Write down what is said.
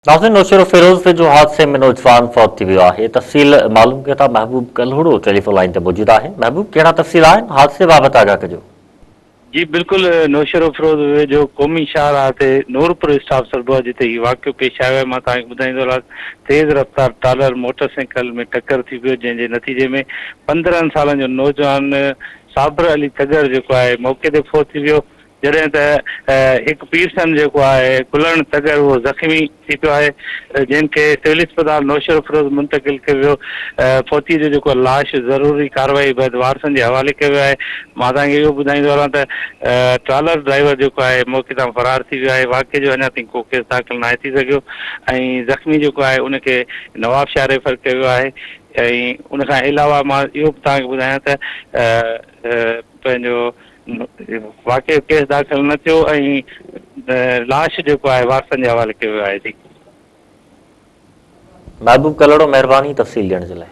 ناظرين نوشهروفيروز ويجهو حادثي ۾ نوجوان فوت ٿي ويو آهي تفصيل معلوم ڪيون ٿا محبوب ڪلهوڙو ٽيليفون لائين تي موجود آهي محبوب ڪهڙا تفصيل آهن حادثي بابت آگاهه ڪجو. جي بلڪل نوشهروفيروز ويجهو قومي شاهراهه تي نورپور اسٽاپ سربوها جتي هي واقعو پيش آيو آهي مان توهان کي ٻڌائيندو هلان تيز رفتار ٽرالر موٽر سائيڪل ۾ ٽڪر ٿي پيو جنهن جي نتيجي ۾ 15 سالن جو نوجوان صابر علي تڳر جيڪو آهي موقعي تي فوت ٿي ويو جڏهن ته هڪ پيرسن جيڪو آهي گلڻ تڳر اهو زخمي ٿي پيو آهي جنهن کي سول اسپتال نوشهروفيروز منتقل ڪيو ويو فوتي جو جيڪو لاش ضروري ڪارروائي بعد وارثن جي حوالي ڪيو ويو آهي مان توهان کي اهو ٻڌائيندو هلان ته ٽرالر ڊرائيور جيڪو آهي موقعي تان فرار ٿي ويو آهي واقعي جو اڃا تائين ڪو ڪيس داخل ناهي ٿي سگهيو ۽ زخمي جيڪو آهي ان کي نوابشاهه ريفر ڪيو ويو آهي ۽ ان کان علاوه مان اهو به توهان کي ٻڌايان ته پنهنجو واقعي جو ڪيس داخل نه ٿيو ۽ لاش جيڪو آهي وارثن جي حوالي ڪيو ويو آهي جي. محبوب ڪلهوڙو مهرباني تفصيل ڏيڻ جي لاء.